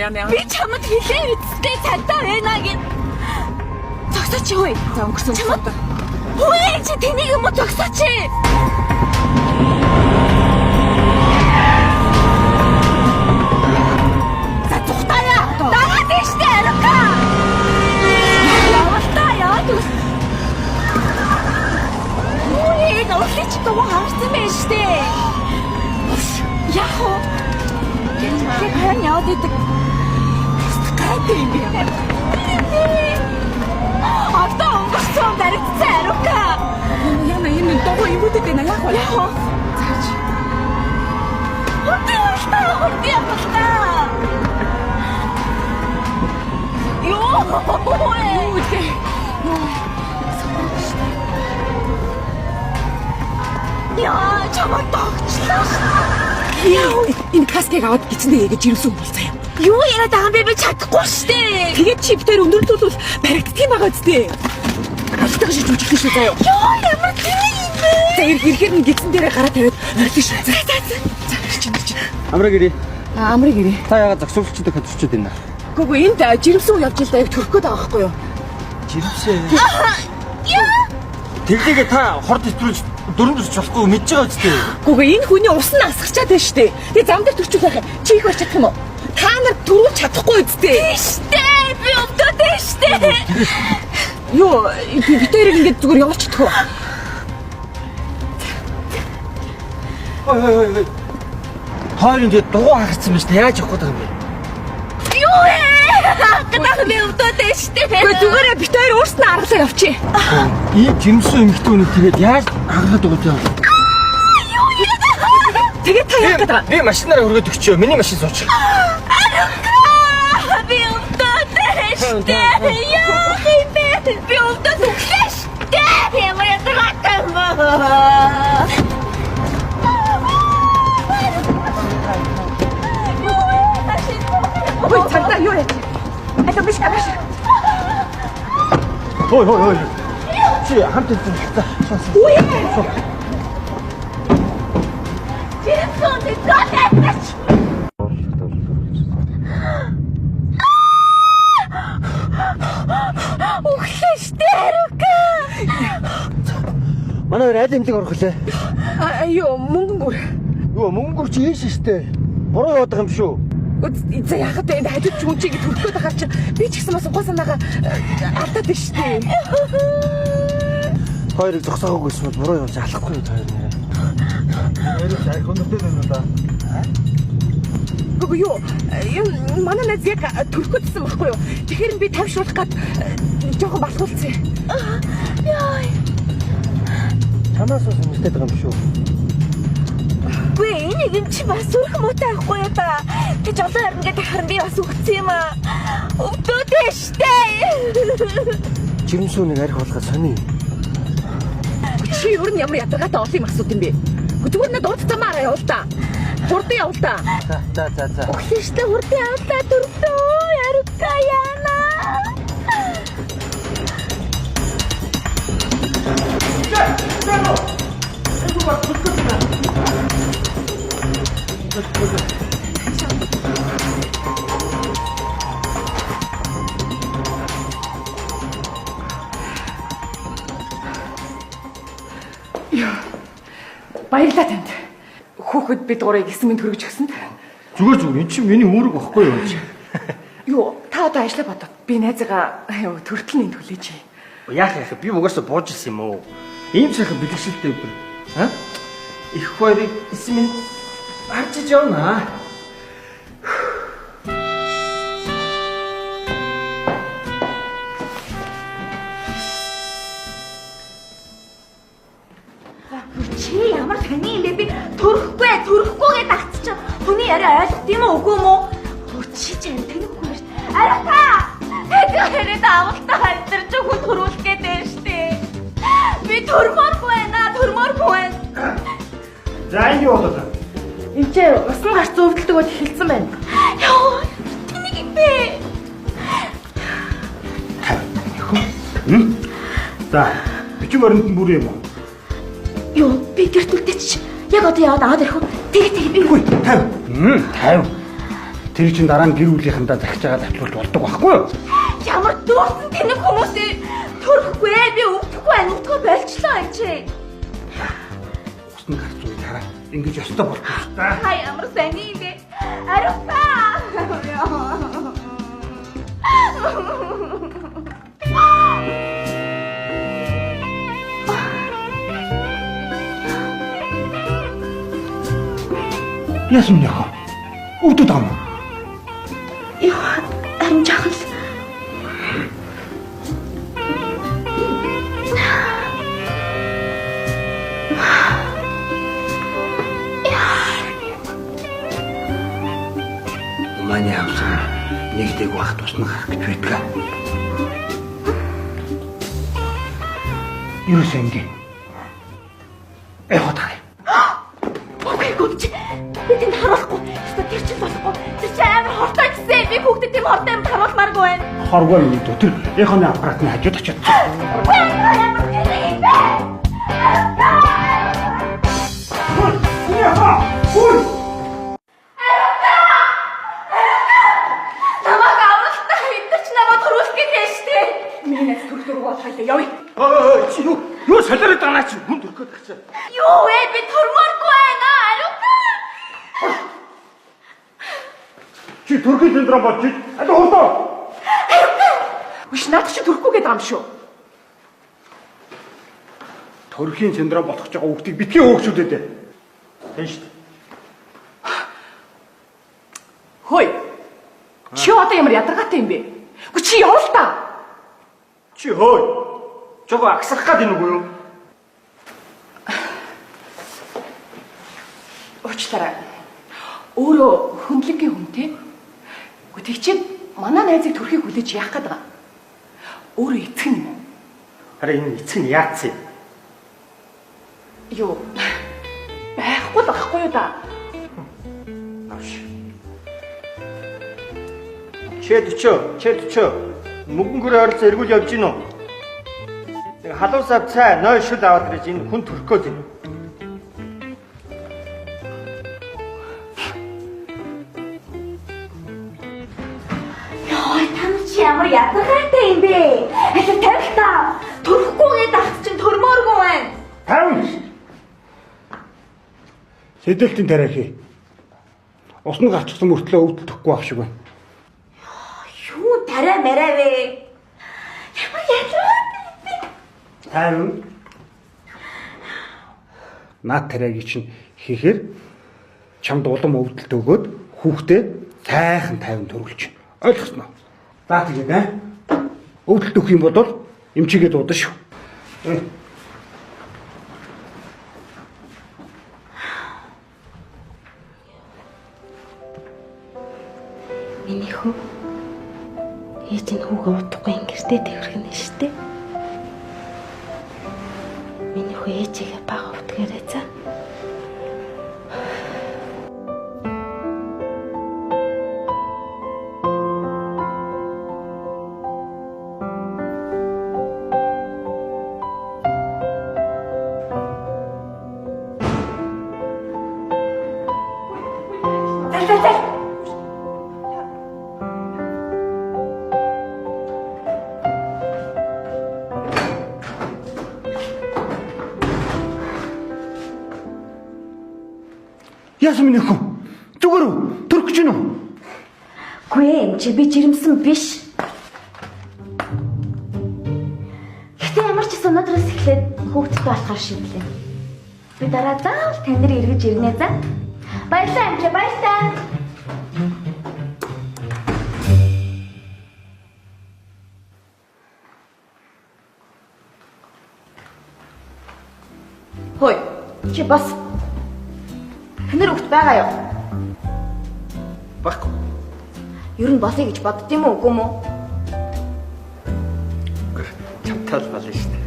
Яна яна. Би чамд хэлээ үсттэй цагдаа байна гэд. Зогсооч хөөе. За өнгөрсөн. Чамд хөөе чи тэнийг юм уу зогсооч. За зүхтаяа. Дагаад тийштэй ариука. Явалтаа яваад үс. Хөөе энэ уртлын чи дугуй харсан байх штэ. Яг уу. Яг харин яваад идэг. Гайтай юм бэ. Одоо өнгөрсөн баригдсан ариука. Яна энэ дугуй эвүүдэд байна. Яах вэ? Яг уу. Зааж. Хурдан явалтаа, хурдан явалтаа. Йоо. Юу вэ? Юу. Яа, чамайг догчлоо шүү. Яа, энэ каскыг аваад гисэндээ яга жирэмсэн бол заяа. Юу яриад байгаа юм бэ? Би чадахгүй шүү дээ. Тэгээд чи битээр өндөрлөлвөл баригддаг юм байгаа үстэй. Алтайгаа шиж үжиглэн шүү заяа. Йоо, ямар тэнэг юм бэ? За ирэхээр нь гидсэн дээрээ гараа тавиад орилно шүү. За за за. За ирч ирч. Амраг ирээ. А амрыг ирээ. Та яагаад зогсуулчдыг хөдөлчихэд байна? Үгүй үгүй энд жирэмсэн үе явж л да яг төрөх гээд байгаа байхгүй юу? Жирэмсэн. Тэглээгээ та хорд хэтрүүлж дөрөв зурч болохгүй мэдж байгаа үстэй. Үгүй үгүй энэ хүний ус нь асгарчаад байна шүү дээ. Тэгээ зам дээр төрчүүл байх юм. Чи их барь чадах юм уу? Та нар төрүүлж чадахгүй үстэй. Штэ, би өвдөд штэ. Юу би битээрийг ингээд зүгээр явуулчих уу? Ой ой ой. Хоёрын тэгээ дугуй хагарсан байна шүү дээ. Яаж явах гээд байгаа юм бэ? Юу вэ? Гадаах би өвдөд штэ. Үгүй зүгээрээ битээр өөрснөө аргалаа явчих. Ийм жирэмсэн эмэгтэй хүнийг тэгээд яаж хагалаад байгаа юм бэ? Юу яриад байгаа? Тэгээд та яах гээд байгаа? Би машинаараа өргөд өгчөө. Миний машин сууч. Ариука! Би өвдөд штэ. Яах юм бэ? Би өвдөд өглөө штэ. Ямар ядаргаатай юм бэ? Юу вэ? Машин Ой цагдаа юу яах? Алла биш биш. Хой хой хой. Чи хамт ирсэн л та. Үгүй. Жирэмсэн тэтгэл. Өглөө штэ Ариука. Манай хоёр аль эмнэлэг орох лээ? А юу мөнгөн гүр. Юу мөнгө чи ийш штэ. Буруу яваад байгаа юм шүү. За яхад вэ? Энэ хажууд хүн чигээ төрөх гээд байгаа чинь би ч гэсэн бас угаа санаагаа алдаад байна шүү дээ. Хоёрыг зогсоогоогүй гэсэн бол буруу явж алахгүй юу та хоёр нэрээ. Хоёрыг арх өнөртэй байна уу да? Үгүй юу? Юм манай найз яг төрөх гэдсэн байхгүй юу? Тэгэхээр би тавшруулах гад жоохон балгуулсан. Яа. Чамаас бас үнэтэй байгаа юм шүү. Үгүй энэ юм чи бас өрх муутай байхгүй юу та? Тэг олон харин гэдэг харин би бас үхсэн юм аа. Өвдөд штэ. Жирэмсэн үнийг арх болгоод сони юм. Чи ер нь ямар ядаргаатай олон юм асууд юм бэ? Зүгээр надад урд замаараа явуул та. Хурдан явуул та. За за за за. Өглөө штэ хурдан явлаа төрөлөө. Ариука яана. Баярлалаа танд. Хүүхэд бид гурыг эсмэн төрөж өгсөнд. Зүгээр зүгээр эн чинь миний үүрэг багхгүй юу чи. Юу, та одоо ажиллаа бодоод би найзыгаа юу төртөл нь энд хүлээж. Яах яах би угаасаа бууж ирсэн юм уу? Ийм сайхан бэлгэшилтэй өдөр. А? Их хоёрыг эсмэн харж иж явна. Чи ямар таны юм бэ? Би төрөхгүй, төрөхгүй гэж дагцчих. Хүний яриа ойлгох юм уу үгүй юм уу? Хөө чи ч харин танихгүй юм шүү. Ариука! Тэгээд яриад авалтаа хайдар чи хүн төрүүлэх гээд байна штэ. Би төрмөөргүй байна, төрмөөргүй байна. За энэ юу болоод байна? Энд чи усан гарц өвдөлдөг бол эхэлсэн байна. Яа, тэнийг юм бэ? За, бичиг баримт нь бүр юм уу? Юу, би гэрт үлдээчих. Яг одоо яваад аваад ирэх үү? Тэгээ тэгээ би. Үгүй 50. 50. Тэр чинь дараа нь гэр бүлийнхэндээ захиж байгаа давтруулж болдог байхгүй юу? Ямар дүүрсэн тэнэг хүмүүс төрөхгүй ээ. Би өвдөхгүй байна. Өвдгөө болчлоо энэ чи. Усны гарц үе хараа. Ингэж ёстой болчих та. Та ямар сони юм бэ? Ариута. Яасан юм яхаа? Өвдөд байгаа юм уу? Яа, харин жаахан л. Умааны авсан нэгдэг бах тусна гарах гэж байдаг. Юусэн ингэ? Эхо таа. Үгүй гүмч. Би тэнд харуулахгүй. Ёстой тэр чинь болохгүй. Тэр чинь амар хортой гэсэн. Би хүүхдэд тийм хортой юм харуулмааргүй байна. Хоргоо юм дөө. Тэр эхоны аппаратны хажууд очиод. Үгүй ямар тэнэг юм бэ? Яха! Үл! Намайг авралтаа эдгээр ч намайг төрүүлэх гэдэг нь шүү дээ. Миний найз төрөх дөрөв болох байлаа. Явъя. Ой чи юу юу солиороод байгаа наа чи хүн төрөх гээд тагчаа. Юу вэ? Би төрмөөргүй байна. Ариута. Чи төрхийн синдром болж ич. Аль хурдаа. Үш наад чи төрөхгүй гэдэг юм шүү. Төрхийн синдром болох гэж байгаа хүүхдийг битгий хөөгчүүлээд. Тийм шүү дээ. Хөөе. Чи одоо ямар ядаргаатай юм бэ? Үгүй чи явал та. Чи хөөе. Жого агсрах гад юм уу юу? Уучлаарай. Өөрөө хөндлөнгийн хүн те. Үгүй тэг чи манай найзыг төрхийг хүлээж яах гээд байгаа. Өөрөө эцэг юм уу? Харин энэ эцэг нь яатсан юм? Юу? Байхгүй л байхгүй юу да. Навш. Чэд өчөө, чэд өчөө. Мөнгөн гөрөө ойролцоо эргүүл явж гин үү? Нэг халуун сав цай, ной шүл аваад ирж энэ хүн төрөх гээд байна. Йой, та нар чи ямар ядаргаатай юм бэ? Аль тавил та. Төрөхгүй гэдэг ахт чинь төрмөөргүй байна. Тавь. Сэдэлтийн тариа хий. Усны гарчсан мөртлөө өвдөлтөхгүй байх шиг байна. Юу тариа мараа вэ? Ямар ядаргаатай юм бэ? Тавь. Наад тариагийг чинь хийхээр чамд улам өвдөлт өгөөд хүүхдээ сайхан тайван төрүүлж. Ойлгосноо? За тэгээд аа. Өвдөлт өгөх юм бол эмчигээ дуудана шүү. Миний хүү ээж нь хүүгээ удахгүй ингэртэй тэрхэх нь штэ. Миний хүү ээжигээ бага өвдгээрэй за. Зал зал зал. Яасан минь өхөн? Зүгээр үү? Төрөх гэж байна уу? Үгүй ээ, чи би жирэмсэн биш. Гэтэ ямар ч гэсэн өнөөдрөөс эхлээд хүүхдтэй болохоор шийдлээ. Би дараа заавал тань нар эргэж ирнэ за. Баярлалаа амжи, баярлалаа. Хөөе, чи бас Танаар хүүхд байгаа юу? Баггүй. Ер нь болъё гэж бодд юм уу, үгүй юм уу? Чамтай л болно шүү дээ.